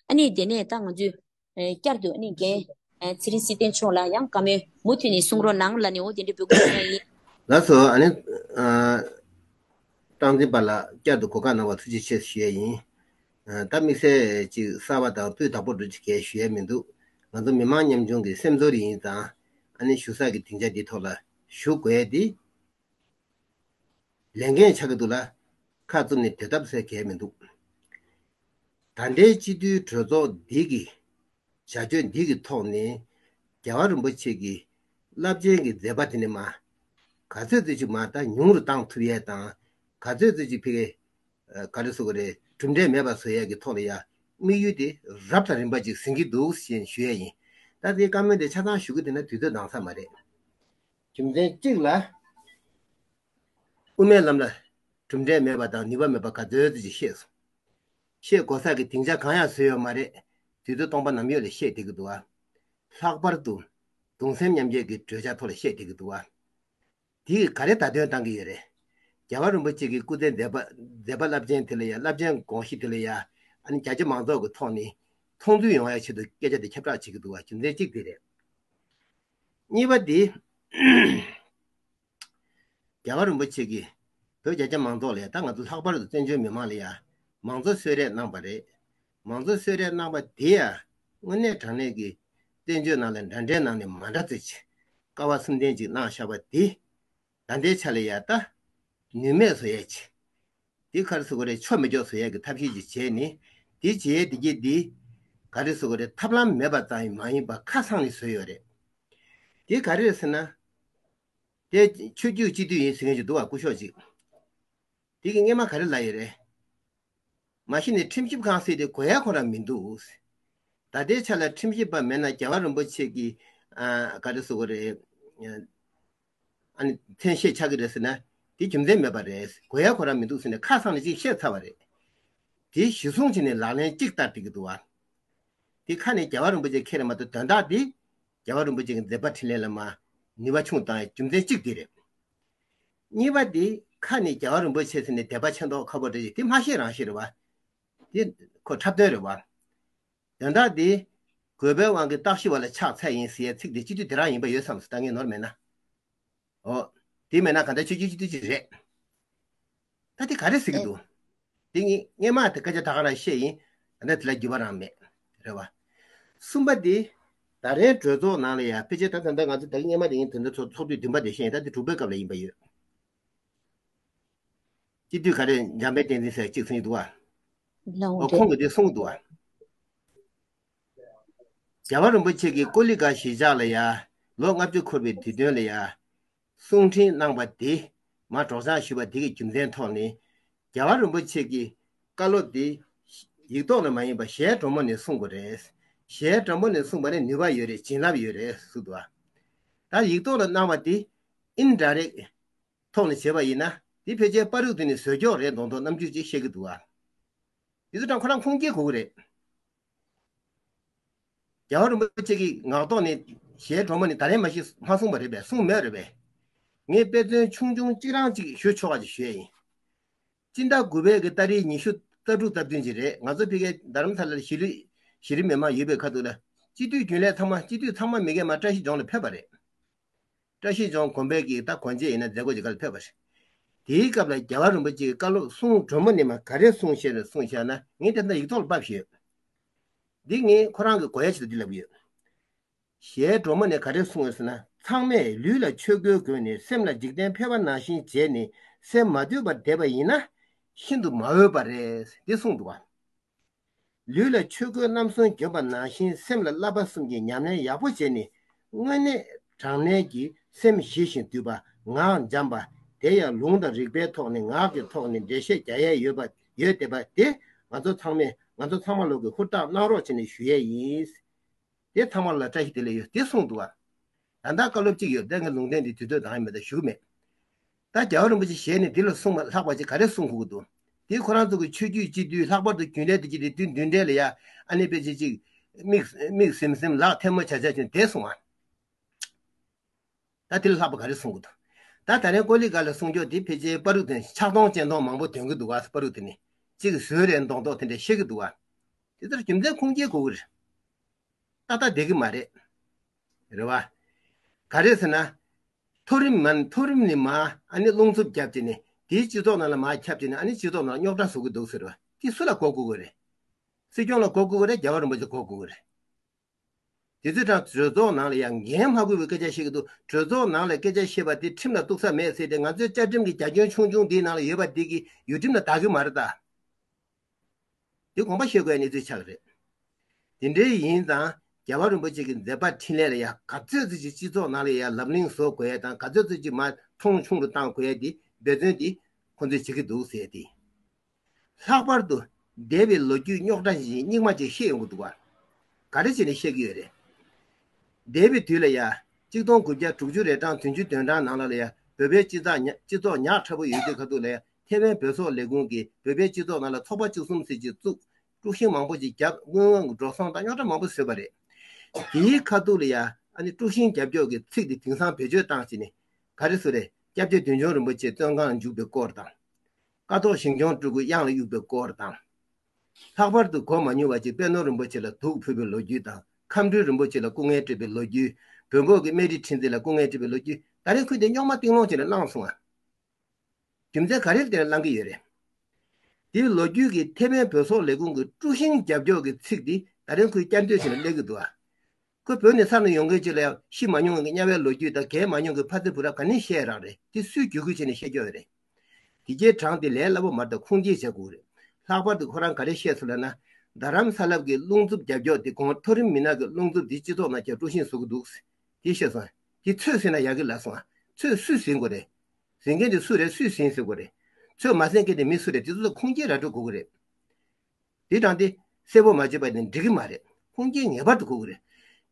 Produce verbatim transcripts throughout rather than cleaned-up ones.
ཨ་ནི་དེ་ནས་ད་ང་ཚོས་ཨེ་བསྐྱར་དུ་ཨ་ནི་རྒན་ཨེ་ཚེ་རིང་སྲིད་བརྟན་མཆོག་ལ་ཡང་བཀའ་མོལ་མུ་མཐུད་ནས་གསུང་རོགས་གནང་ལབ་ནས་འོ་དེ་འདྲའི་འབོད་སྐུལ་ཞུ་ཡ་ཡིན། ལགས་སོ། ཨ་ནི་ཨ་སྟངས་འཛིན་པ་ལ་བསྐྱར་དུ་གོ་སྐབས་གནང་བར་ཐུགས་རྗེ་ཆེ་ཞུ་ཡ་ཡིན། ཨ་ད་དམིགས་བསལ་ཅིག་གསར་པ་དང་སྤུས་དག་པོ་འགྲོ་ཅིག་གས་ཞུ་ཡ་མི་འདུག་ང་ཚོ་མི་མང་ཉམ་ཆུང་གི་སེམས་ཚོར་ཡིན་ཙང་ཨ་ནི་ཞུ་ས་གི་སྡིངས་ཆ་འདི་ཐོག་ལ་ཞུ་དགོས་ཡ་འདི། ལས་འགན་ཆགས་ཀྱི་འདུག་ལ། ཁ་བཙུམ་ནས་སྡོད་ཐབས་ཟེར་གང་ཡང་མི་འདུག་ད་ལྟའི་སྤྱི་འཐུས་གྲོས་ཚོགས་འདི་གི་བྱ་སྤྱོད་འདི་གི་ཐོག་ནས་རྒྱལ་བ་རིན་པོ་ཆེ་གི་རླབས་ཆེན་གྱི་མཛད་པ་དེ་ནི་མ་ག་ཚོད་ཙམ་ཅིག་མ་ད་ཉུང་རུ་བཏང་ཐུབ་ཡས་དང་ག་ཚོད་ཙམ་ཅིག་ཕ་གི་ག་རེ་ཟེར་དགོས་རེད། གྲུབ་འབྲས་མེད་པ་བཟོ་ཡས་ཀྱི་ཐོག་ལ་ཡ་དམིགས་ཡུལ་དེ་རབ་དང་རིམ་པ་ཅིག་ཟིན་གྱི་འདུག་ཞེས་ཞུ་ཡས་ཡིན། ད་དེའི་བཀའ་མོལ་དེ་ཆ་ཚང་ཞུ་གི་དེ་ན་དུས་ཚོད་འདང་ས་མ་རེད། རྒྱུ་མཚན་གཅིག་ལ། དབུ་མའི་ལམ་ལ་གྲུབ་འབྲས་མེད་པ་དང་ནུས་པ་མེད་པ་ག་ཚོད་ཅིག་བཤད་སོང་། བཤད་དགོས་ས་གི་སྡིངས་ཆ་གང་ཡང་བཟོས་ཡོད་མ་རེད། དུས་ཚོད་སྟོང་པ་ནམ་ཡོད་ལ་བཤད་བསྡད་ཀྱི་འདུག་ཨ། ལྷག་པར་དུ་གདུང་སེམས་མཉམ་སྐྱེད་ཀྱི་གྲོས་འཆར་ཐོག་ལ་བཤད་བསྡད་ཀྱི་འདུག་ཨ། དེ་ག་རེ་བརྡ་སྟོན་བཏང་གི་ཡོད་རེད། རྒྱལ་བ་རིན་པོ་ཆེ་གི་སྐུ་ཚེ་མཛད་པ་མཛད་པ་རླབས་ཆེན་དེ་ལ་ཡ་རླབས་ཆེན་དགོངས་གཞི་དེ་ལ་ཡ་ཨ་ནི་རྒྱ་ཆེ་མང་ཚོགས་ཀྱི་ཐོག་ནས་མཐོང་ཚུལ་ཡོང་ཡ་ཆེད་དུ་སྐད་ཆ་དེ་ཁྱབ་བསྒྲགས་བྱེད་ཀྱི་འདུག་བ། རྒྱུ་མཚན་གཅིག་དེ་རེད། གཉིས་པ་དེ། རྒྱལ་བ་རིན་པོ་ཆེ་གིས་བོད་རྒྱ་ཆེ་མང་ཚོགས་ལ་ཡ་ད་ང་ཚོ་ལྷག་པར་དུ་བཙན་བྱོལ་མི་མང་ལ་ཡ་མང་གཙོ་གསོལ་རས་གནང་བ་རེད། མང་གཙོ་གསོལ་རས་གནང་བ་དེ་ཡ་དངོས་གནས་དྲང་གནས་ཀྱི་བཙན་བྱོལ་ནང་ལ་འདྲ་འདྲའི་ནང་ནས་མ་འདྲ་ཚོད་ཆེ་ཀ་བ་གསུམ་ལྡན་ཅིག་གནང་བཞག་པ་དེ། ད་ལྟའི་ཆ་ལ་ཡ་ད་ནུས་མེད་བཟོ་ཡ་ཆེ། འདི་ག་རེ་ཟེར་དགོས་རེད། ཆོ་མི་ཆོག་བཟོ་ཡ་གི་ཐབས་ཤེས་ཅིག་བྱས་ནས་འདི་བྱེད་ཡ་འདི་གྱད་འདི་ག་རེ་ཟེར་དགོས་རེད། ཐབས་ལམ་མེད་པ་ཙམ་ཡང་མ་ཡིན་པ་ཁ་སང་ནས་བཟོས་ཡོད་རེད། འདི་ག་རེ་རེད་ཟེར་ན། དེ་ཆོས་བརྒྱུད་སྤྱི་འཐུས་ཡིན་ཟེར་མཁན་ཅིག་འདུག་བ། སྐུ་ཞབས་ཅིག་འདི་གི་སྔས་མ་ག་རེ་ལབ་ཡོད་རེད། མ་གཞི་ནས་ཁྲིམས་ཞིབ་ཁང་ཟེར་དེ་དགོས་ཡ་ཁོ་རང་མི་འདུག་ད་ལྟའི་ཆ་ལ་ཁྲིམས་ཞིབ་པ་མེད་ན་རྒྱལ་བ་རིན་པོ་ཆེ་གི་ཨ་ག་རེ་ཟེར་དགོས་རེད། ཨ་ནི་མཚན་ཤས་ཆགས་ཀྱི་རེད་ཟེར་ན་དེ་རྒྱུ་མཚན་མེད་པ་རེད། དགོས་ཡ་ཁོ་རང་མི་འདུག་ཟེར་ནས་ཁ་སང་ནས་ཅིག་བཤད་ཚར་བ་རེད། དེ་གཞི་བཟུང་བྱས་ནས་ལག་ལེན་གཅིག་བསྟར་བསྡད་ཀྱི་འདུག་བ། དེ་ཁ་ནས་རྒྱལ་བ་རིན་པོ་ཆེ་ཁྱེར་མ་གཏོགས་དོན་དག་དེ་རྒྱལ་བ་རིན་པོ་ཆེ་གི་མཛད་པ་འཕྲིན་ལས་ལ་མ་ནུས་པ་ཆུང་བཏང་ཡ་རྒྱུ་མཚན་གཅིག་དེ་རེད། གཉིས་པ་དེ་ཁ་ནས་རྒྱལ་བ་རིན་པོ་ཆེ་ཟེར་ནས་དད་པ་ཆེ་མདོག་ཁ་པོ་འདྲ་ཞིག་དེ་མ་ཤེས་རང་ཤེས་རེད་བ། དེ་ཁོ་འཁྲབ་སྟོན་རེད་བ། དོན་དག་འདི་དགོས་པའི་དབང་གིས་བརྟག་ཞིབ་པ་ལ་ཕྱག་འཚལ་ཡིན་ཟེར་ཡའི་ཚིག་འདི་སྤྱི་འཐུས་དེ་རང་ཡིན་པ་ཡོད་བསམ་སོང་། ད་ངས་ནོར་མེད་ན། ཨོ། དེ་མེད་ན་ག་འདྲ་ཆོས་བརྒྱུད་སྤྱི་འཐུས་ཅིག་རེད། ད་དེ་ག་རེ་ཟེར་གི་འདུག་དེ་ངས་སྔས་མ་དེ་སྐད་ཆ་ད་ག་རང་བཤད་ཡིན། ད་ལྟ་དེ་ལ་འགྱུར་བ་རང་མེད། རེད་བ། གསུམ་པ་དེ། ད་རེས་གྲོས་ཚོགས་ནང་ལ་ཡ་ཕལ་ཆེར་ད་ད་ལྟ་ང་ཚོ་ད་གི་སྔས་མ་དེ་ངས་དེ་འདྲ་ཚོགས་ཚོགས་དུས་བདུན་པ་དེ་བཤད་ཡིན། ད་དེ་དྲུག་པའི་སྐབས་ལ་ཡིན་པ་ཡོད། སྤྱི་འཐུས་ག་རེ་འཇམ་དཔལ་བསྟན་འཛིན་ཟེར་གཅིག་གསུང་གི་འདུག་བ། ལའོ་ཨོ་རེད། ཁོང་གིས་དེ་གསུང་གི་འདུག་བ། རྒྱལ་བ་རིན་པོ་ཆེ་གིས་ཀོ་ལི་གྷལ་གཞིས་ཆགས་ལ་ཡ་ལོ་ལྔ་བཅུ་འཁོར་བའི་དུས་སྟོན་ལ་ཡ་གསུང་འཕྲིན་གནང་བ་དེ་མར་སྒྲོག་སྦྱང་ཞུས་པ་དེ་གི་རྒྱུ་མཚན་ཐོག་ནས་རྒྱལ་བ་རིན་པོ་ཆེ་གི་བཀའ་སློབ་དེ་ཡིག་ཐོག་ནས་མ་ཡིན་པ་ཞལ་དྲོན་མོ་ནས་གསུང་དགོས་རེད། ཞལ་དྲོན་མོ་ནས་གསུངས་པ་ནི་ནུས་པ་ཡོད་རེད། བྱིན་རླབས་ཡོད་རེད་གསུངས་འདུག་བ། ད་ཡིག་ཐོག་ལ་གནང་བ་དེ་ཨིན་ཌའི་རེག་ཐོག་ནས་བྱས་པ་ཡིན་ན་དེ་ཕལ་ཆེར་པ་རུག་དེ་ནས་བཟོས་ཀྱོག་རེད་མདོག་མདོག་རྣམ་འགྱུར་ཅིག་བཤད་ཀྱི་འདུག་བ། དེ་ཚོ་དང་ཁོ་རང་ཁུངས་སྐྱེལ་དགོས་ཀྱི་རེད། རྒྱལ་བ་རིན་པོ་ཆེ་གིས་ངག་ཐོག་ནས་ཞལ་དྲོན་མོ་ནས་ད་རེས་མ་གཞི་མ་གསུངས་པ་རེད་པས། གསུངས་མེད་རེད་པས། ངས་དཔེ་མཚོན་ཆུང་ཆུང་གཅིག་རང་གཅིག་ཞུ་ཆོག་པ་ཅིག་ཞུ་ཡས་ཡིན། སྤྱི་ཟླ་དགུ་པའི་གི་ཏ་རིག་ཉི་ཤུ་རྩ་དྲུག་རྩ་བདུན་ཅིག་རེད། ང་ཚོ་ཕ་གིའི་རྡ་རམ་ས་ལར་གཞིས་ལུས་གཞི་རིམ་མི་མང་ཡོད་པའི་ཁ་ཐུག་ལ་སྤྱི་འཐུས་རྒྱུན་ལས་ཚང་མ་སྤྱི་འཐུས་ཚང་མ་མི་སྒེར་མ་བཀྲ་ཤིས་ལྗོངས་ལ་ཕེབས་པ་རེད། བཀྲ་ཤིས་ལྗོངས་དགོན་པའི་གི་ད་དགོན་མཇལ་ཡིན་ན་མཛད་སྒོ་ཅིག་སྒང་ལ་ཕེབས་པ་རེད། དེའི་སྐབས་ལ་རྒྱལ་བ་རིན་པོ་ཆེ་གི་བཀའ་སློབ་གསུང་དྲོན་མོ་ནས་མ་ག་རེ་གསུང་ཤེས་ན་གསུང་ཤེས་ན་ངས་དེ་འདྲ་ཡིག་ཐོག་ལ་ཕབ་ཤེས་ཡོད། འདི་ངས་ཁོ་རང་གི་གོ་ཡ་ཆེད་དུ་འདི་ལབ་ཀྱི་ཡོད། ཞལ་དྲོན་མོ་ནས་ག་རེ་གསུངས་ཡོད་ཟེར་ན། ཚང་མས་ལུས་ལ་ཆོས་གོས་གོན་ནས་སེམས་ལ་འཇིག་རྟེན་ཕལ་པ་ནང་བཞིན་བྱས་ནས་སེམས་མ་འདུལ་བར་བསྡད་པ་ཡིན་ན་ཤིན་ཏུ་མ་འོས་པ་རེད། འདི་གསུངས་འདུག་བ། ལུས་ལ་ཆོས་གོས་རྣམ་གསུམ་གྱོན་པ་ནང་བཞིན་སེམས་ལ་བསླབ་པ་གསུམ་གྱི་ཉམས་ལེན་ཡག་པོ་བྱས་ནས་དངོས་གནས་དྲང་གནས་ཀྱི་སེམས་ཞི་ཞིང་དུལ་བ། ངག་འཇམ་པ། དེ་ཡང་ལུང་དང་རིགས་པའི་ཐོག་ནས་ངག་གི་ཐོག་ནས་འགྲེལ་བཤད་རྒྱག་ཡས་ཡོད་པ་ཡོད་བསྡད་པ་དེ་ང་ཚོ་ཚང་མས་ང་ཚོ་ཚང་མ་ལོག་གིས་ཧུར་ཐག་གནང་རོགས་བྱས་ནས་ཞུ་ཡས་ཡིན། དེ་ཚང་མ་ལ་བཀྲ་ཤིས་བདེ་ལེགས་ཡོད་དེ་གསུངས་འདུག་བ། ད་ལྟ་བཀའ་སློབ་གཅིག་ཡོད། དེ་ངས་ལུང་བསྟན་འདི་དུས་ཚོད་འདང་ཡང་མེད་ད་ཞུ་གི་མེད། ད་རྒྱལ་བ་རིན་པོ་ཆེ་ཞལ་ནས་འདི་ལ་གསུངས་མ་ལྷག་པ་ཅིག་ག་རེ་གསུང་དགོས་ཀྱི་འདུག་དེ་ཁོ་རང་ཚོ་གི་ཆོས་བརྒྱུད་སྤྱི་འཐུས་ལྷག་པར་དུ་རྒྱུན་ལས་དེ་གྱི་དེ་དུས་མདུན་གྲལ་ལ་ཡ་ཨ་ནི་དཔེ་ཆ་གཅིག་མིག་མིག་ཟིམ་ཟིམ་ལག་ཐལ་མོ་བྱ་བྱ་བྱས་དེ་གསུང་བ། ད་དེ་ལ་ལྷག་པ་ག་རེ་གསུང་གི་འདུག་ད་ད་རེས་ཀོ་ལི་གྷལ་ལ་གསུང་ཆོག་དེ་ཕལ་ཆེར་པ་རུག་དེ་ཕྱག་སྟོང་སྤྱན་སྟོང་མང་པོ་འདོན་གི་འདུག་ག་པ་རུག་དེ་ནི་གཅིག་བཟོས་རེད་མདོག་མདོག་དེ་འདྲ་བཤད་གི་འདུག་ག་དེ་ལྟར་རྒྱུ་མཚན་ཁུངས་སྐྱེལ་དགོས་ཀྱི་རེད། ཏག་ཏག་བསྡད་ཀྱི་མ་རེད། རེད་བ། ག་རེ་ཟེར་ན། མཐོ་རིམ་མ་མཐོ་རིམ་ནས་མར་ཨ་ནི་རླུང་འཚུབ་བརྒྱབ་བྱས་ནས་དེའི་སྤྱི་ཚོགས་ནང་ལ་མར་ཁྱབ་བྱས་ནས་ཨ་ནི་སྤྱི་ཚོགས་ནང་རྙོག་དྲ་བཟོ་གི་འདུག་ཟེར་བ་དེ་སུ་ལ་གོ་དགོས་ཀྱི་རེད། སྲིད་སྐྱོང་ལ་གོ་དགོས་ཀྱི་རེད། རྒྱལ་བ་རིན་པོ་ཆེ་གོ་དགོས་ཀྱི་རེད། དེ་ཚོའི་གྲས་གྲོས་ཚོགས་ནང་ལ་ཡང་འགན་མ་འཁུར་བའི་སྐད་ཆ་བཤད་ཀྱི་འདུག་གྲོས་ཚོགས་ནང་ལ་སྐད་ཆ་བཤད་པ་དེ་ཁྲིམས་ལ་གཏུགས་ས་མེད་ཟེར་ཏེ་ང་ཚོའི་བཅའ་ཁྲིམས་ཀྱི་རྒྱ་ཁྱོན་ཆུང་ཆུང་འདིའི་ནང་ལ་ཡོད་པ་འདི་གི་ཡུལ་ཁྲིམས་ལ་བདག་གི་མ་རེད་ད། དེ་དགོངས་པ་བཞེས་དགོས་ཡ་གནས་ཚུལ་ཆགས་ཀྱི་རེད། དེ་འདྲའི་ཡིན་ཙང་རྒྱལ་བ་རིན་པོ་ཆེ་གི་མཛད་པ་འཕྲིན་ལས་ལ་ཡ་ག་ཚོད་ཙམ་ཅིག་སྤྱི་ཚོགས་ནང་ལ་ཡ་ལབ་གླེང་བཟོ་དགོས་ཡ་དང་ག་ཚོད་ཙམ་ཅིག་མར་མཐོང་ཆུང་རུ་བཏང་དགོས་ཡ་དེ་འབད་བརྩོན་དེ་ཁོ་ཚོས་བྱེད་ཀྱི་འདུག་ཟེར་ཏེ། ལྷག་པར་དུ་འདས་པའི་ལོ་རྒྱུས་རྙོག་དྲ་ཞིག་སྙིགས་མ་ཅིག་བཤད་ཡོང་གི་འདུག་བ། ག་རེ་བྱས་ནས་བཤད་ཀྱི་ཡོད་རེད། འདས་པའི་དུས་ལ་ཡ། གཅིག་སྟོང་དགུ་བརྒྱ་དྲུག་ཅུ་རེ་གྲངས་བདུན་ཅུ་དོན་གྲངས་ནང་ལ་ལ་ཡ་བོད་པའི་སྤྱི་ཚོགས་ཉག་སྤྱི་ཚོགས་ཉག་ཕྲ་བོ་ཡོད་དུས་ཁ་ཐུག་ལ་ཡ་ཐེ་ཝན་བོད་སོག་ལས་ཁུངས་ཀྱིས་བོད་པའི་སྤྱི་ཚོགས་ནང་ལ་ཚོགས་པ་བཅུ་གསུམ་ཟེར་གྱི་བཙུགས། དཀྲུག་ཤིང་མང་པོ་ཞིག་བརྒྱབ། དངུལ་དངོས་ཀྱི་འགྲོ་སོང་དང་རྙོག་དྲ་མང་པོ་བཟོས་པ་རེད། དེའི་ཁ་ཐུག་ལ་ཡ་ཨ་ནི་དཀྲུག་ཤིང་རྒྱབ་སྐྱོར་གྱི་ཚིག་དེ་དེང་སང་བེད་སྤྱོད་བཏང་བྱས་ནས་ག་རེ་བཟོས་རེད། སྐྱབས་རྗེ་བདུད་འཇོམས་རིན་པོ་ཆེ་བཙོན་ཁང་ལ་འཇུག་པའི་སྐོར་དང་། ཀཿཐོག་ཞིང་སྐྱོང་སྤྲུལ་སྐུ་གཡང་ལ་གཡུགས་པའི་སྐོར་དང་། ལྷག་པར་དུ་གོ་མ་མྱོང་བ་ཅིག་པད་ནོར་རིན་པོ་ཆེ་ལ་དུག་ཕུལ་བའི་ལོ་རྒྱུས་དང་། ཁམས་སྤྲུལ་རིན་པོ་ཆེ་ལ་སྐུ་ངལ་སྤྲད་པའི་ལོ་རྒྱུས། བོན་པོ་གི་སྨན་རི་ཁྲི་འཛིན་ལ་སྐུ་ངལ་སྤྲད་པའི་ལོ་རྒྱུས། ད་རེས་ཁོས་དེ་རྙོག་མ་གཏིང་སློང་བྱས་ནས་བླངས་སོང་ང་། རྒྱུ་མཚན་ག་རེ་དེར་བླངས་ཀྱི་ཡོད་རེད། དེའི་ལོ་རྒྱུས་ཀྱི་ཐེ་ཝན་བོད་སོག་ལས་ཁུངས་ཀྱི་དཀྲུག་ཤིང་རྒྱབ་སྐྱོར་གྱི་ཚིག་འདི་ད་རེས་ཁོས་བསྐྱར་ཟློས་བྱས་ནས་སླེབས་ཀྱི་འདུག་ཨ། ཁོས་བོད་ནས་ཚར་ནས་ཡོང་མཁན་ཅིག་ལ་ཡང་ཤི་མ་མྱོང་བའི་དམྱལ་བའི་ལོ་རྒྱུས་དང་རྒས་མ་མྱོང་གི་ཕ་ཚི་བུ་རབས་ག་ནས་བཤད་རག་རེད། དེ་སུས་བརྒྱུད་སྐུལ་བྱས་ནས་བཤད་རྒྱུ་རེད། དེ་གའི་གྲངས་དེ་ལས་སླ་པོ་མ་རེད། ད་ཁུངས་སྐྱེལ་བྱེད་དགོས་རེད། ལྷག་པར་དུ་ཁོ་རང་ག་རེ་བཤད་སོང་ལབ་ན། རྡ་རམ་ས་ལབ་ཀྱི་རླུང་འཚུབ་རྒྱབ་སྐྱོར་དེ་གོང་མཐོ་རིམ་མི་སྣ་གི་རླུང་འཚུབ་དེ་སྤྱི་ཚོགས་ནང་ཁྱབ་དཀྲུག་ཤིང་བཟོ་གི་འདུག་དེ་བཤད་སོང་། དེ་ཚོས་ཟིན་ན་ཡག་གི་ལབ་སོང་། ཚོས་སུས་ཟིན་དགོས་རེད། ཟིན་མཁན་དེ་སུ་རེད། སུས་ཟིན་ཟེར་དགོས་རེད། ཚོས་མ་ཟིན་མཁན་དེ་མི་སུ་རེད། དེ་ཚོ་ཁུངས་སྐྱེལ་ར་སྤྲོད་དགོས་ཀྱི་རེད། དེ་དང་དེ་གསལ་པོ་མ་བརྗོད་པ་ནི་འགྲིག་གི་མ་རེད། ཁུངས་སྐྱེལ་ངེས་པར་དུ་དགོས་ཀྱི་རེད།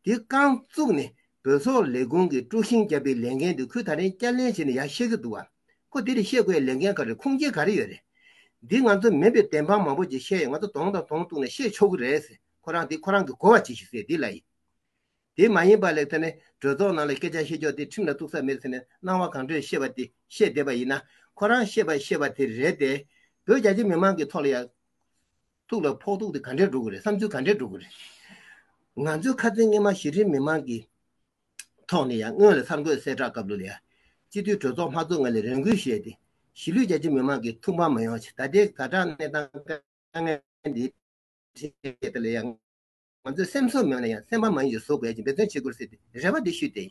དེ་རྐང་བཙུགས་ནས་བོད་སོག་ལས་ཁུངས་ཀྱིས་དཀྲུག་ཤིང་བརྒྱབ་པའི་ལས་འགན་དེ་ཁོས་ད་རིང་བསྐྱར་ལེན་བྱས་ནས་ཡར་བཤད་ཀྱི་འདུག་བ། ཁོ་དེ་ལས་བཤད་དགོས་ལས་འགན་ག་རེ། ཁུངས་སྐྱེལ་ག་རེ་ཡོད་རེད། འདི་ང་ཚོ་མིན་པའི་བདེན་དཔང་མང་པོ་ཅིག་བཤད་ཡོད། ང་ཚོ་གདོང་དང་གདོང་གཏུགས་ནས་བཤད་ཆོག་གི་རེད་ཟེར། ཁོ་རང་དེ་ཁོ་རང་གི་གོ་བ་ཅིག་ཞིག་ཟེར་འདི་ལ་ཡིན། དེ་མ་ཡིན་པ་ལས་དེ་ནས་གྲོས་ཚོགས་ནང་ལ་སྐད་ཆ་བཤད་ཕྱོགས་དེ་ཁྲིམས་ལ་གཏུགས་ས་མེད་ཟེར་ནས་སྣང་བ་གང་འདྲ་བཤད་པ་དེ་བཤད་བསྡད་པ་ཡིན་ན། ཁོ་རང་བཤད་པ་བཤད་པ་དེ་རེད་དེ། བོད་རྒྱ་ཆེ་མི་མང་གི་ཐོག་ལ་ཡང་ཐུགས་ལ་ཕོག་ཐུག་དེ་ག་འདྲས་འགྲོ་གི་རེད། བསམ་ཚུལ་ག་འདྲས་འགྲོ་གི་རེད། ང་ཚོའི་ཁ་སང་སྔོན་མ་གཞི་རིམ་མི་མང་གི་ཐོག་ནས་ཡང་སྔོན་ལ་གསར་འགོད་གསལ་བསྒྲགས་སྐབས་ལ་ཡང་སྤྱི་འཐུས་གྲོས་ཚོགས་མ་ཚོགས་སྔ་ལ་རེ་སྐུལ་བྱས་ཏེ། གཞིས་ལུས་རྒྱ་ཆེ་མི་མང་གི་ཐུགས་ཕམ་མ་ཡོང་ཆེད་ད་ལྟའི་ཛ་དྲག་གནས་སྟངས་དཀའ་ངལ་འདི་འཕྲད་དེ་ལ་ཡང་། ང་ཚོས་སེམས་གསོ་མེད་ན་ཡང་སེམས་པ་མ་ཡིན་ཞིག་བཟོ་དགོས་ཀྱི་འབད་བརྩོན་བྱེད་དགོས་ཟེར་ཏེ་རེ་བ་འདི་ཞུས་ཏེ།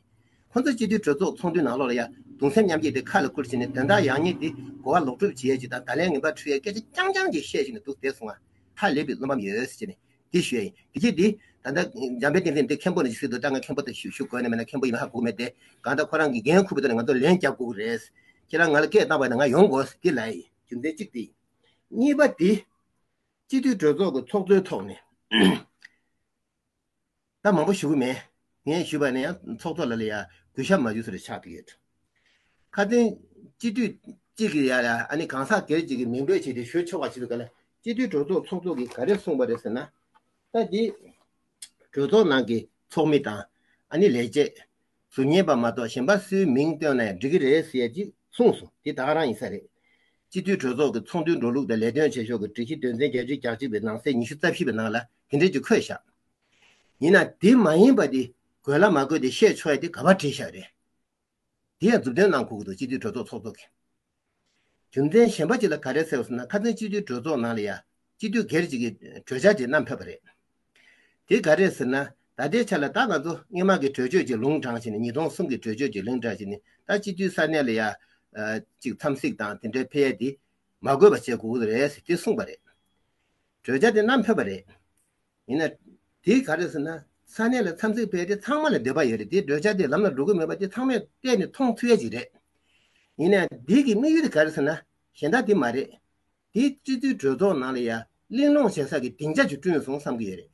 ཁོང་ཚོ་སྤྱི་འཐུས་གྲོས་ཚོགས་ཚོགས་འདུའི་ནང་ལོགས་ལ་ཡང་གདུང་སེམས་མཉམ་སྐྱེད་དེ་ཁ་ལ་བསྐུར་བྱས་ནས་དོན་དག་ཡག་ཉེས་འདི་གོ་བ་ལོག་སྒྲུབ་བྱེད་ཡས་ཀྱི་དང་བརྡ་ལན་ངན་པ་འཕྲོད་ཡས་སྐད་ཆ་རྐྱང་རྐྱང་ཅིག་བཤད་བཞིན་དུ་འདུག་བསྡད་སོང་ང་། ཧ་ལས་པའི་བློ་ཕམ་ཡོད་ཟེར་བྱས་ནས་འདི་ཞུས་ཡིན། དེ་རྗེས་འདི་ད་ལྟ་འཇམ་དཔལ་བསྟན་འཛིན་འདི་མཁན་པོ་ནས་ཅིག་ཟེར་འདུག་ད་ང་མཁན་པོ་དེ་ཞུ་ཞུ་དགོས་ནས་མེད་ན་མཁན་པོ་ཡིན་ཧ་གོ་མེད་དེ། གང་ལྟར་ཁོ་རང་གི་འགན་འཁུར་བའི་ཐོག་ནས་ང་ཚོ་ལན་རྒྱབ་དགོས་ཀྱི་རེད། ཁྱེད་རང་ང་ལ་སྐད་བཏང་བ་ཡིན་ན་ང་ཡོང་དགོས་ཟེར་འདི་ལབ་ཡིན། རྒྱུ་མཚན་གཅིག་དེ་ཡིན། གཉིས་པ་འདི། སྤྱི་འཐུས་གྲོས་ཚོགས་ཀྱི་ཚོགས་གཙོའི་ཐོག་ནས། ད་མང་པོ་ཞུ་གི་མེད། ངས་ཞུས་པ་ནི་ཡང་ཚོགས་གཙོ་ལ་ལ་ཡ་གུས་ཞབས་མ་ཞུ་ས་རེ་ཆགས་ཀྱི་ཡོད། ཁ་སང་སྤྱི་འཐུས་གཅིག་གིས་ཡ་ཡ་ཨ་ནི་གང་ཟག་སྒེར་གཅིག་གིས་མིང་འབོད་བྱས་ཏེ་ཞུ་ཆོག་པ་ཞིག་འདུག་ག་ལ། སྤྱི་འཐུས་གྲོས་ཚོགས་ཚོགས་གཙོ་གིས་ག་རེ་གསུངས་པ་རེད་ཟེར་ན། ད་འདི་གྲོས་ཚོགས་ནང་གི་ཚོགས་མི་དང་ཨ་ནི་ལས་བྱེད། ཟུར་ཉན་པ་མ་གཏོགས་གཞན་པ་སུའི་མིང་བཏོན་ན་ཡང་འགྲིག་གི་རེད་ཟེར་ཡ་ཅིག་གསུངས་སོང་། དེ་ད་ག་རང་ཡིན་ས་རེད། སྤྱི་འཐུས་གྲོས་ཚོགས་ཀྱི་ཚོགས་འདུའི་འགྲོ་ལུགས་དང་ལས་དོན་བྱེད་ཕྱོགས་ཀྱི་སྒྲིག་གཞི་དོན་ཚན་བརྒྱད་ཅུ་གྱ་གཅིག་པའི་ནང་གསེས་ཉི་ཤུ་རྩ་བཞི་པའི་ནང་ལ་དེ་འདྲས་ཅིག་འཁོད་བཞག་ཡིན་ན་དེ་མ་ཡིན་པ་དེ་དགོས་ལ་མ་དགོས་དེ་བཤད་ཆོག་ཡ་དེ་ག་པར་བྲིས་བཞག་རེད། དེ་ཡང་མཛུབ་སྟོན་གནང་དགོས་ཀྱི་འདུག་སྤྱི་འཐུས་གྲོས་ཚོགས་ཚོགས་གཙོ་གིས། རྒྱུ་མཚན་གཞན་པ་ཅིག་ལ་ག་རེ་ཟེར་བ་ཟེར་ན། ཁ་སང་སྤྱི་འཐུས་གྲོས་ཚོགས་ནང་ལ་ཡ་སྤྱི་འཐུས་སྒེར་གཅིག་གིས་གྲོས་འཆར་ཅིག་བསྣམས་ཕེབས་པ་རེད། དེ་ག་རེ་ཟེར་ན། ད་ལྟའི་ཆ་ལ་ད་ང་ཚོ་སྔོན་མ་གི་གྲོས་ཆོད་ཅིག་ལུང་དྲངས་བྱས་ནས། ཉིས་སྟོང་གསུམ་གི་གྲོས་ཆོད་ཅིག་ལུང་དྲངས་བྱས་ནས། ད་སྤྱི་འཐུས་ས་གནས་ལ་ཡ་ཨ་ཅིག་འཚམས་གཟིགས་དང་དེ་འདྲའི་ཕེབས་ཡས་དེ་མ་དགོས་པ་བྱེད་དགོས་ཀྱི་རེད་ཟེར་དེ་གསུངས་པ་རེད། གྲོས་འཆར་དེ་བསྣམས་ཕེབས་པ་རེད། ཡིན་ན། དེ་ག་རེ་ཟེར་ན། ས་གནས་ལ་འཚམས་གཟིགས་ཕེབས་དེ་ཚང་མ་ལ་འདོད་པ་ཡོད་རེད། དེ་གྲོས་འཆར་དེ་ལམ་ལ་འགྲོ་གི་མེད་པ་དེ་ཚང་མས་བལྟས་ནས་མཐོང་ཐུབ་ཡ་ཅིག་རེད། ཡིན་ནའང་འདི་གི་དམིགས་ཡུལ་དེ་ག་རེ་ཟེར་ན། གཞན་དག་དེ་མ་རེད། དེ་སྤྱི་འཐུས་གྲོས་ཚོགས་ནང་ལ་ཡ་གླེང་སློང་བྱེད་ས་གི་སྡིངས་ཆ་ཅིག་བསྐྲུན་སོང་བསམ་གི་ཡོད་རེད།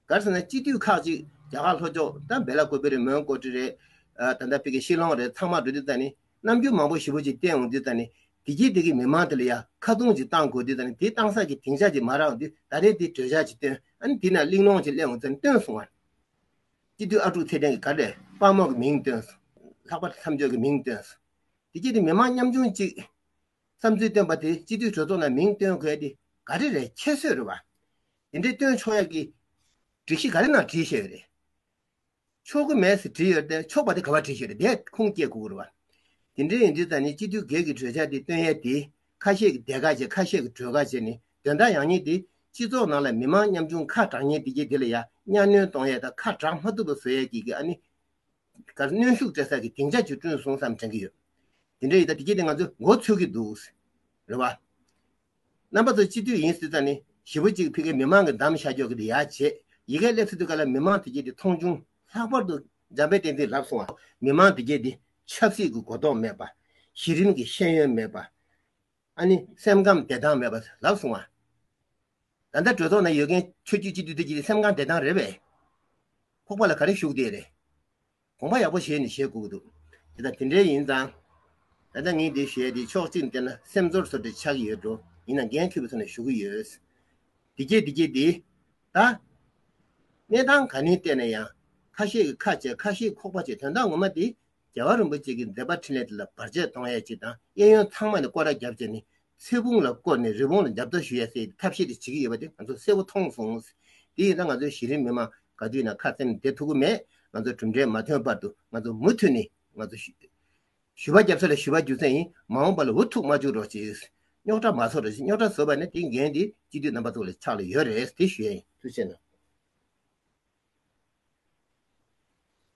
ག་རེ་ཟེར་ན། སྤྱི་འཐུས་ཁག་ཅིག་རྒྱ་གར་ལྷོ་ཕྱོགས་ད་བེ་ལ་ཀོ་པི་རེད། མོན་གྷོ་ཊི་རེད། ཨ་ད་ལྟ་ཕ་གི་ཤི་ལོང་རེད། ཚང་མ་འགྲོ་དུས་ཙ་ནི། རྣམ་འགྱུར་མང་པོ་ཞེ་པོ་ཅིག་བསྟན་འོང་དུས་ཙ་ནི། དེ་གྱིས་དེ་གི་མི་མང་དེ་ལ་ཡ་ཁ་རྡུང་ཅིག་བཏང་དགོས་དུས་ཙ་ནི། དེ་བཏང་ས་གི་སྡིངས་ཆ་ཅིག་མ་རག་འོང་དུས། ད་རེས་དེ་གྲོས་འཆར་ཅིག་བཏོན། ཨ་ནི་དེ་ན་གླེང་སློང་ཅིག་གླེང་འོང་ཙ་ནི་བཏོན་སོང་བ། སྤྱི་འཐུས་ཨ་ཀྲུག་ཚེ་བརྟན་གྱི་ག་རེ་དཔའ་མོ་གི་མིང་བཏོན་སོང་། ལྷག་པར་དུ་མཚམས་སྦྱོར་གྱི་མིང་བཏོན་སོང་། དེ་གྱིས་དེ་མི་མང་ཉམ་ཆུང་ཅིག་བསམ་ཚུལ་བཏོན་པ་དེ་སྤྱི་འཐུས་གྲོས་ཚོགས་ནང་མིང་བཏོན་དགོས་དེ་ག་རེ་རེད། ཁྱད་གསོད་རེད་བ། དེ་འདྲའི་སྟོན་ཆོག་ཡག་གི་སྒྲིག་གཞི་ག་རེ་ནང་བྲིས་བཞག་ཡོད་རེད། ཆོག་གི་མེད་ཟེར་བྲིས་ཡོད་དེ། ཆོག་པ་དེ་ག་པར་བྲིས་བཞག་ཡོད་རེད། དེ་ཁུངས་སྐྱེལ་དགོས་ཀྱི་རེད་བ། དེ་འདྲའི་ཡིན་དུས་ད་ནི་སྤྱི་འཐུས་སྒེར་གྱི་གྲོས་འཆར་དེ་སྟོན་ཡས་དེ། ཁ་ཤས་ཀྱིས་དེ་ག་བྱས། ཁ་ཤས་ཀྱིས་གྲོས་ག་བྱས་ནས། དོན་དག་ཡག་ཉེས་དེ་སྤྱི་ཚོགས་ནང་ལ་མི་མང་ཉམ་ཆུང་ཁ་གྲག་མཁན་དེ་གྱད་དེ་ལ་ཡ་གཉའ་གནོན་གཏོང་ཡས་དང་། ཁ་གྲག་མ་ཐུབ་པ་བཟོ་ཡས་ཀྱི་གི་ཨ་ནི་ག་གནོན་ཤུགས་སྤྲད་ས་གི་སྡིངས་ཆ་ཅིག་བསྐྲུན་སོང་བསམ་དྲན་གྱི་ཡོད། དེ་འདྲ་ཡིན་ད་དེ་གྱད་དེ་ང་ཚོས་མགོ་ཚོད་ཀྱི་འདུག། རེད་བ། རྣམ་པ་ཚོ་སྤྱི་འཐུས་ཡིན་ཟེར་ཙང་ནི་ཞེ་པོ་ཅིག་ཕ་གིའི་མི་མང་གི་འདམ་བཞག་ཀྱོག་གི་དེ་ཡ་བྱས། ཡ་གིར་སླེབས་ཚར་དུས་ག་ལ་མི་མང་དེ་གྱད་དེ་མཐོང་ཆུང་། ལྷག་པར་དུ་འཇམ་དཔལ་བསྟན་འཛིན་ལབ་སོང་བ། མི་མང་དེ་གྱད་དེ་ཆབ་སྲིད་ཀྱི་གོ་རྟོགས་མེད་པ། གཞི་རིམ་གྱི་ཤེས་ཡོན་མེད་པ། ཨ་ནི་སེམས་ཁམས་བདེ་ཐང་མེད་པ་ལབ་སོང་བ། ད་ལྟ་གྲོས་ཚོགས་ནང་ཡོད་མཁན་ཆོས་བརྒྱུད་སྤྱི་འཐུས་དེ་གྱད་དེ་སེམས་ཁམས་བདེ་ཐང་རེད་པས། ཁོག་པ་ལ་ག་རེ་ཞུགས་བསྡད་རེད། དགོངས་པ་ཡག་པོ་བཞེས་ནས་བཞེས་དགོས་ཀྱི་འདུག། དེ་ལྟར་དེ་འདྲའི་ཡིན་ཙང་། ད་ལྟ་ངས་འདི་བཤད་དེ་ཕྱོགས་གཅིག་ནས་བལྟས་ན་སེམས་ཚོར་བཟོ་འདྲ་ཆགས་ཀྱི་ཡོད་འགྲོ། ཡིན་ན་འགན་འཁྱེར་བའི་ཐོག་ནས་ཞུ་གི་ཡོད། དེ་གྱད་དེ་གྱད་དེ། ད་གནས་སྟངས་ག་ནས་བལྟས་ན་ཡང་། ཁ་ཤས་ཀྱིས་ཁ་བྱས། ཁ་ཤས་ཁོག་པ་བྱས། དོན་དག་ངོ་མ་དེ་རྒྱལ་བ་རིན་པོ་ཆེ་གི་མཛད་པ་འཕྲིན་ལས་དེ་ལ་བར་ཆད་གཏོང་ཡས་ཅིག་དང་། གཡས་གཡོན་ཚང་མ་ནས་སྐོར་ར་བརྒྱབ་བྱས་ནས། ཚེ་སྤུངས་ལ་བསྐོར་ནས་རི་བོང་ལ་རྒྱབ་ལྟ་ཞུ་ཡ་ཟེར་ཐབས་ཤེས་དེ་བྱེད་ཀྱི་ཡོད་པ་དེ་ང་ཚོ་གསལ་པོ་མཐོང་སོང་། དེ་ཡིན་ན་ང་ཚོའི་གཞི་རིམ་མི་མང་ག་དུས་ན་ཁ་སེམས་བདེ་ཐུབ་ཀྱི་མེད། ང་ཚོ་གྲུབ་འབྲས་མ་ཐོན་བར་དུ་ང་ཚོ་མུ་མཐུད་ནས་ང་ཚོ་ཞུ་ཞུ་བ་རྒྱབ་ས་ལ་ཞུ་བ་རྒྱུག་ས་ཡིན། མ་འོངས་པ་ལ་འུ་ཐུག་མ་བཅུག་རོགས་གྱིས། རྙོག་དྲ་མ་བཟོ་རོགས་གྱིས། རྙོག་དྲ་བཟོས་པ་ན་དེའི་འགན་དེ་སྤྱི་འཐུས་རྣམ་པ་ཚོ་ལ་ཆགས་ལ་ཡོད་རེད། དེ་ཞུ་ཡ་ཡིན། ཐུགས་རྗེ་གནང་།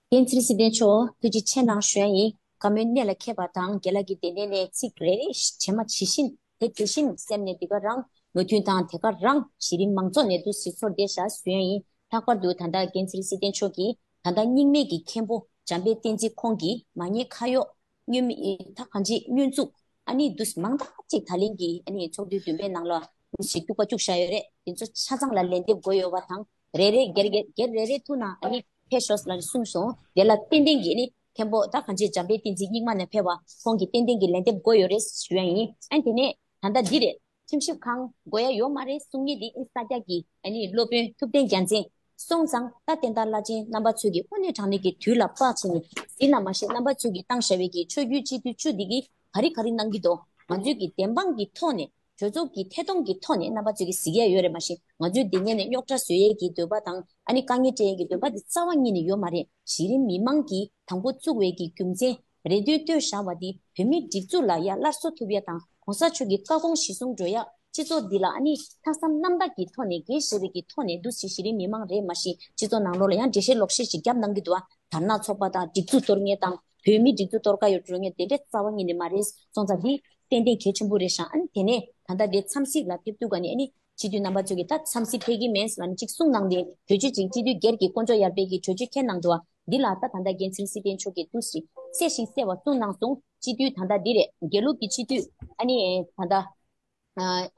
བསྟན་འཛིན་སྲིད་ལྡན་མཆོག་ཐུགས་རྗེ་ཆེ་གནང་ཞུ་ཡ་ཡིན། བཀའ་མོལ་གནད་ལ་འཁེལ་བ་དང་། རྒན་ལགས་ཀྱིས་དེ་ནས་ནས་ཚིག་རེ་རེ་ཇི་མ་ཇི་བཞིན་དེ་དེ་བཞིན་སེམས་ནས་དེ་ག་རང་མོས་མཐུན་དང་། དེ་ག་རང་གཞི་རིམ་མང་ཚོགས་ནས་འདུག་སེ་ཚོར་བསྡད་བཞག་ཞུ་ཡ་ཡིན། ལྷག་པར་དུ་ད་ལྟ་བསྟན་འཛིན་སྲིད་ལྡན་མཆོག་གིས་ད་ལྟ་རྙིང་མའི་གི་མཁན་པོ་འཇམ་དཔལ་བསྟན་འཛིན་ཁོང་གིས་མ་ཉེས་ཁ་གཡོག་བསྙོན་མི་ད་གང་ཅི་བསྙོན་འཛུགས་ཨ་ནི་འདུག་མང་དག་ཅིག་ད་ལན་གྱི་ཨ་ནི་ཚོགས་འདུའི་བདུན་པའི་ནང་ལ་འདུག་ཞིག་གཏུག་པ་བཅུག་བཞག་ཡོད་རེད། དེ་ཚོ་ཆ་ཚང་ལ་ལན་འདེབས་དགོས་ཡོད་པ་དང་། རེ་རེ་སྒེར་སྒེར་སྒེར་རེ་རེ་ཐུག་ན་ཨ་ནི་ཕེབས་ཤོག་ལ་གསུངས་སོང་། དེ་ལ་ཏན་ཏན་གྱི་ཨ་ནི་མཁན་པོ་ད་གང་ཅི་འཇམ་དཔལ་བསྟན་འཛིན་རྙིང་མ་ནས་ཕེབས་པ་ཁོང་གིས་ཏན་ཏན་གྱི་ལན་འདེབས་དགོས་ཡོད་རེད་ཞུ་ཡ་ཡིན། ཨ་ནི་དེ་ནས་ད་ལྟ་འདི་རེད། ཁྲིམས་ཞིབ་ཁང་དགོས་ཡ་ཡོད་མ་རེད་གསུང་མཁན་འདི་ཨིན་ས་རྒྱ་གི་ཨ་ནི་སློབ་དཔོན་ཐུབ་བསྟན་རྒྱལ་མཚན། སོང་ཙང་ད་བསྟན་དར་བླ་ཆེན་རྣམ་པ་ཚོས་ཀྱི་དངོས་གནས་དྲང་གནས་ཀྱི་དུས་ལ་དཔག་བྱས་ནས་ཟིན་ན་མ་ཤེས། རྣམ་པ་ཚོས་ཀྱི་བཏང་བཞག་པའི་གི་ཆོས་བརྒྱུད་སྤྱི་འཐུས་བཅུ་འདི་གི་ག་རེ་ག་རེ་གནང་གི་འདུག། ང་ཚོས་ཀྱི་བདེན་དཔང་གི་ཐོག་ནས་གྲོས་ཚོགས་ཀྱི་ཐད་གཏོང་གི་ཐོག་ནས་རྣམ་པ་ཚོས་ཀྱི་གཟིགས་ཡ་ཡོད་རེད། མ་གཞི་ང་ཚོའི་འདི་ཉིད་ནས་རྙོག་དྲ་བཟོ་ཡས་ཀྱི་འདོད་པ་དང་ཨ་ནི་དཀའ་ངལ་སྤྲད་ཡས་ཀྱི་འདོད་པ་འདི་རྩ་བ་ཉིད་ནས་ཡོད་མ་རེད། གཞི་རིམ་མི་མང་གིས་དང་པོ་བཙུགས་པའི་གི་རྒྱུ་མཚན། རེ་འདུན་བཏོན་བཞག་པ་འདི་བོད་མིའི་སྒྲིག་འཛུགས་ལ་ཡ་སླར་གསོ་ཐུབ་ཡ་དང་གོང་ས་མཆོག་གི་བཀའ་དགོངས་གཞིར་བཟུང་འགྲོ་ཡ། སྤྱི་ཚོགས་འདི་ལ་ཨ་ནི་ལྷག་བསམ་རྣམ་དག་གི་ཐོག་ནས་འགན་བཞེས་པའི་གི་ཐོག་ནས་འདུག་སེ་གཞི་རིམ་མི་མང་རེད། མ་གཞི་སྤྱི་ཚོགས་ནང་ལོགས་ལ་ཡང་འགྲེལ་བཤད་ལོག་བཤད་ཅིག་བརྒྱབ་གནང་གི་འདུག་ཨ། དར་ནག་ཚོགས་པ་དང་སྒྲིག་འཛུགས་གཏོར་མཁན་དང་བོད་མིའི་སྒྲིག་འཛུགས་གཏོར་ག་ཡོད་འགྲོ་མཁན་དེ་འདྲས་རྩ་བ་ཉིད་ནས་མ་རེད། སོང་ཙང་འདི་ཏན་ཏན་གལ་ཆེན་པོ་རེད་ཤག། ཨ་ནི་དེ་ནས་ད་ལྟ་དེ་འཚམས་གཟིགས་ལ་ཕེབས་དུས་ག་ནས་ཨ་ནི་སྤྱི་འཐུས་རྣམ་པ་ཚོས་ཀྱི་ད་འཚམས་གཟིགས་ཕེབས་ཀྱི་མེད་ལབ་ནས་ཅིག་གསུངས་གནང་སྟེ། གྲོས་ཆོད་ཅིག་སྤྱི་འཐུས་སྒེར་གྱི་དཀོན་མཆོག་ཡར་འཕེལ་གྱི་གྲོས་ཆོད་འཁྱེར་གནང་འདུག་ཨ། འདི་ལ་ད་ད་ལྟ་འགན་འཛིན་སྲིད་དོན་ཕྱོགས་ཀྱིས་འདུག་སེ་གསལ་ཞིང་གསལ་བ་གསུངས་གནང་སོང་། སྤྱི་འཐུས་ད་ལྟ་འདི་རེད། དགེ་ལུགས་ཀྱི་སྤྱི་འཐུས་ཨ་ནི་ད་ལྟ་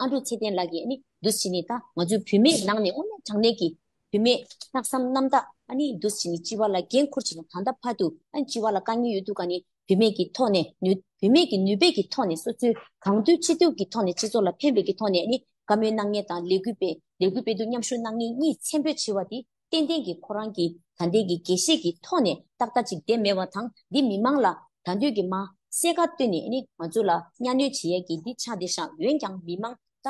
ཨ་འབྲུག་ཚེ་བརྟན་ལགས་ཀྱིས་ཨ་ནི་འདུག་སེ་བྱས་ནས་ད་ང་ཚོའི་བུད་མེད་ནང་ནས་དངོས་གནས་དྲང་གནས་ཀྱི་བུད་མེད་ལྷག་བསམ་རྣམ་དག་ཨ་ནི་འདུག་སེ་བྱས་ནས་སྤྱི་པ་ལ་འགན་འཁུར་བྱས་ནས་ད་ལྟ་བར་དུ་ཨ་ནི་སྤྱི་པ་ལ་དཀའ་ངལ་ཡོད་དུས་ག་ནས་བུད་མེད་ཀྱི་ཐོག་ནས་ནུས་བུད་མེད་ཀྱི་ནུས་པའི་གི་ཐོག་ནས་སོ་སོའི་གང་ཐུབ་ཅི་ཐུབ་ཀྱི་ཐོག་ནས་སྤྱི་ཚོགས་ལ་ཕན་པའི་གི་ཐོག་ནས་ཨ་ནི་བཀའ་མོལ་གནང་མཁན་དང་ལས་འགུལ་སྤེལ་ལས་འགུལ་སྤེལ་དུས་མཉམ་ཞུགས་གནང་མཁན་གཉིས་མཚན་འབོད་བྱས་པ་དེ། ཏན་ཏན་གྱིས་ཁོ་རང་གི་ད་ལྟའི་གི་དགེ་བཤེས་ཀྱི་ཐོག་ནས་ཏག་ཏག་ཅིག་བསྡད་མེད་པ་དང་། འདི་མི་མང་ལ་ད་འདོད་ཀྱི་མ་གསལ་ཁ་བཏོན་ནས་ནི་ང་ཚོ་ལ་གཉའ་གནོན་བྱེད་ཡས་ཀྱི་འདི་ཆགས་བསྡད་ཤག། འོན་ཀྱང་མི་མང་ད་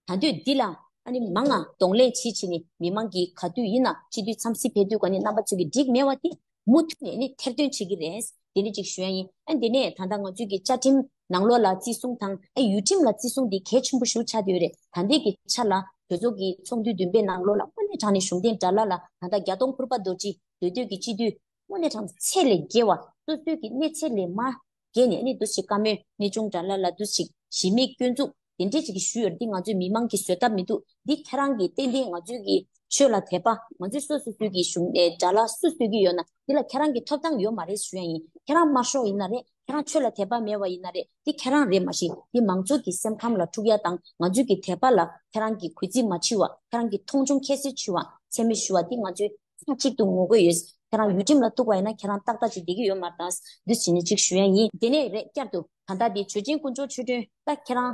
ད་འདོད་འདི་ལ་ཨ་ནི་མང་ང་གདོང་ལེན་བྱེད་བྱེད་ནས་མི་མང་གིས་ག་དུས་ཡིན་ན་སྤྱི་འཐུས་འཚམས་གཟིགས་ཕེབས་དུས་ག་ནས་རྣམ་པ་ཚོ་གི་འགྲིག་མེད་པ་དེ་མུ་མཐུད་ནས་ནི་ཐེར་འདོན་བྱེད་ཀྱི་རེད། དེ་འདྲ་ཅིག་ཞུ་ཡ་ཡིན། ཨ་དེ་ནས་ད་ལྟ་ང་ཚོས་ཀྱི་བཅའ་ཁྲིམས་ནང་ལོགས་ལ་བརྩི་སྲུང་དང་ཨ་ཡུལ་ཁྲིམས་ལ་བརྩི་སྲུང་འདི་གལ་ཆེན་པོ་ཞིག་ཆགས་བསྡད་ཡོད་རེད། ད་ལྟའི་གི་ཆ་ལ་གྲོས་ཚོགས་ཀྱི་ཚོགས་འདུའི་བདུན་པའི་ནང་ལོགས་ལ་དངོས་གནས་དྲང་གནས་གཞུང་འབྲེལ་དགྲ་ལྷ་ལ་ད་ལྟ་རྒྱ་སྟོང་ཕུར་པ་རྡོ་རྗེ་མདོ་སྟོད་ཀྱི་སྤྱི་འཐུས་དངོས་གནས་དྲང་ཚད་ལས་བརྒལ་བ། སོ་སོའི་གི་གནས་ཚད་ལས་མར་བརྒལ་ནས་ཨ་ནི་འདུག་སེ་བཀའ་མོལ་གནས་ཆུང་དགྲ་ལྷ་ལ་འདུག་སེ་གཞི་མེད་སྐྱོན་འཛུགས་དེ་འདྲས་ཅིག་ཞུས་ཡོད་རེད། འདི་ང་ཚོས་མི་མང་གིས་བཟོད་ཐབས་མི་འདུག། འདི་ཁྱེད་རང་གིས་ཏན་ཏན་ང་ཚོའི་གི་ཆོས་ལ་དད་པ། ང་ཚོས་སོ་སོ་སོའི་གི་གཞུང་ནས་དགྲ་ལྷ་སུ་གསོད་ཀྱི་ཡོད་ན་འདི་ལ་ཁྱེད་རང་གི་ཐོབ་ཐང་ཡོད་མ་རེད་ཞུ་ཡ་ཡིན། ཁྱེད་རང་དམར་ཤོག་ཡིན་ན་རེད། ཁྱེད་རང་ཆོས་ལ་དད་པ་མེད་པ་ཡིན་ན་རེད། འདི་ཁྱེད་རང་རེད། མ་གཞི་འདི་མང་ཚོགས་ཀྱི་སེམས་ཁམས་ལ་འཁྲུག་ཡ་དང་ང་ཚོའི་གི་དད་པ་ལ་ཁྱེད་རང་གི་གུས་བརྩི་མ་བྱེད་པ། ཁྱེད་རང་གི་མཐོང་ཆུང་ཁྱད་གསོད་བྱེད་པ། མཚན་སྨད་ཞུ་བ་འདི་ང་ཚོའི་ཚང་གཅིག་ཏུ་ངོ་རྒོལ་ཡོད། ཁྱེད་རང་ཡུལ་ཁྲིམས་ལ་གཏུག་པ་ཡིན་ན་ཁྱེད་རང་ཏག་ཏག་ཅིག་བསྡད་ཀྱི་ཡོད་མ་རེད་ད། འདི་བྱས་ནས་ཅིག་ཞུ་ཡ་ཡིན། དེ་ནས་རེད། བསྐྱར་དུ་ད་ལྟ་འདི་ཆོས་ཅན་དཀོན་མཆོག་ཆོས་སྒྲོན་ད་ཁྱེད་རང་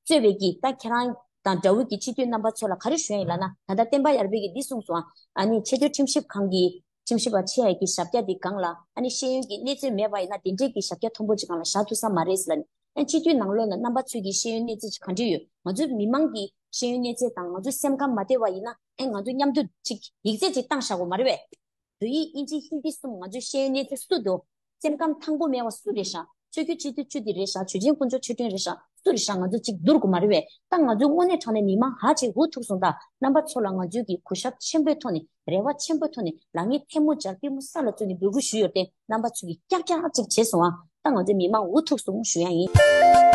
གཙོས་པའི་གི་ད་ཁྱེད་རང་དང་འདྲ་བོའི་གི་སྤྱི་འཐུས་རྣམ་པ་ཚོ་ལ་ག་རེ་ཞུ་ཡ་ཡིན་ལབ་ན། ད་ལྟ་བསྟན་པ་ཡར་འཕེལ་གྱིས་འདི་གསུངས་སོང་ཨ། ཨ་ནི་ཆེས་མཐོའི་ཁྲིམས་ཞིབ་ཁང་གི་ཁྲིམས་ཞིབ་པ་ཆེ་ཡ་གི་ཞབས་བཀྱག་འདི་སྒང་ལ་ཨ་ནི་ཤེས་ཡོན་གྱི་གནས་ཚད་མེད་པ་ཡིན་ན་དེ་འདྲས་ཀྱི་ཞབས་བཀྱག་མཐོན་པོ་ཅིག་སྒང་ལ་བཞག་ཐུབ་ས་མ་རེད་ཟེར་ལབ་ནས། ཨ་སྤྱི་འཐུས་ནང་ལོགས་ལ་རྣམ་པ་ཚོས་ཀྱི་ཤེས་ཡོན་གནས་ཚད་ཅིག་ག་འདྲས་ཡོད། ང་ཚོའི་མི་མང་གི་ཤེས་ཡོན་གནས་ཚད་དང་ང་ཚོའི་སེམས་ཁམས་མ་བདེ་བ་ཡིན་ན། ཨེ་ང་ཚོ་མཉམ་དུ་ཅིག་ཡིག་ཚད་ཅིག་བཏང་བཞག་དགོས་མ་རེད་པས། བོད་ཡིག་དབྱིན་ཇི་ཧིན་དི་གསུམ་ང་ཚོའི་ཤེས་ཡོན་གནས་ཚད་སུ་འདུག་སེམས་ཁམས་ཐང་པོ་མེད་པ་སུ་རེད་ཤག་ཆོས་བརྒྱུད་སྤྱི་འཐུས་བཅུ་འདི་རེད་ཤག་ཆོས་ཅན་དཀོན་མཆོག་ཆོས་སྒྲོན་རེད་ཤག་སུ་རེད་ཤག་ང་ཚོ་གཅིག་བསྡུར་དགོས་མ་རེད་པས། ད་ང་ཚོའི་དངོས་གནས་དྲང་གནས་མི་མང་ཧ་ཅིག་འུ་ཐུག་སོང་། ད་རྣམ་པ་ཚོ་ལ་ང་ཚོས་ཀྱི་གུས་ཞབས་ཆེན་པོའི་ཐོག་ནས་རེ་བ་ཆེན་པོའི་ཐོག་ནས་ལག་གཉིས་ཐལ་མོ་སྦྱར་པུས་མོ་ས་ལ་བཙུགས་ནས་འབོད་སྐུལ་ཞུས་ཡོད་དེ། རྣམ་པ་ཚོས་ཀྱི་ཀྱག་ཀྱག་ཅིག་བྱས་སོང་ཨ། ད་ང་ཚོའི་མི་མང་འུ་ཐུག་སོང་ཞུ་ཡ་ཡིན།